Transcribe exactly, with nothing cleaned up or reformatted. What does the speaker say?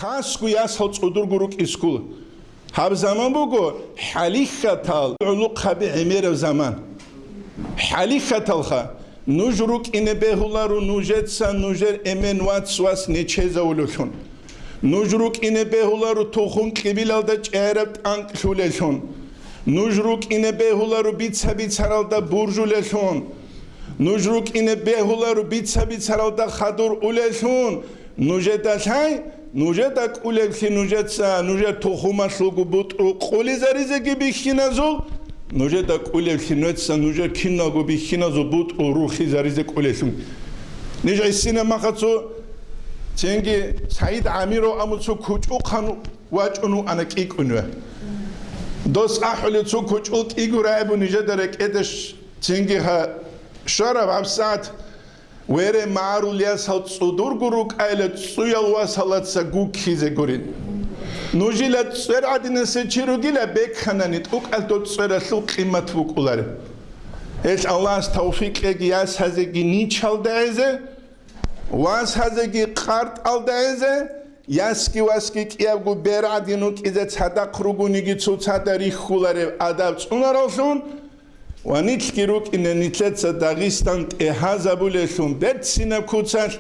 Хасго ясал цӀудурго рукӀискула. Гьаб заман буго хӀалихьатал гӀолохъаби гӀемераб заман. ХӀалихьаталха, нуж рукӀине бегьуларо нужеца нужер эмен вац-вас нечезавулелъун. Нуж рукӀине бегьуларо тухум-кьибилалда чӀегӀераб тӀанкӀ лъулелъун. Нуж рукӀине бегьуларо бица-бицаралда буржулелъун. Нуж рукӀине бегьуларо бица-бицаралда хадур улелъун. Нужеда лъай, нужеда кӀулеблъи нужеца нужер тухумалъулго бутӀру къулизаризеги бихьиназул, нужеда кӀулеблъи нужеца нужер киналго бихьиназул бутӀру рухизаризе кӀулелъун. Ниж гӀисина махацо цинги СагӀид ГӀамиров амуцо кучӀухъан вачӀун вуана кӀикӀунве. Дос ахӀулев цо кучӀул кӀиго рагӀи бу нижеда рекӀеде ш-, цинги гьа-, щвараб гьабсагӀат. Вере, магӀарул ясал цӀудурго рукӀайла цӀуял васалаца гуккизе гурин. Нужила цӀер гӀадинасе чи ругила беканани, тӀукӀалъ доб цӀералъул къимат букӀулареб. Гьелъ Аллагьас тавфикъ кьеги ясазеги ничалда гӀезе, васазеги къартӀалда гӀезе, ясги васги кӀиябго бер гӀадин рукӀизе цадахъ ругониги цоцазда рихьулареб адаб цӀунараллъун, ва нилъги рукӀине нилъеца Дагъистан тӀегьазабулелъун берцинаб куцалъ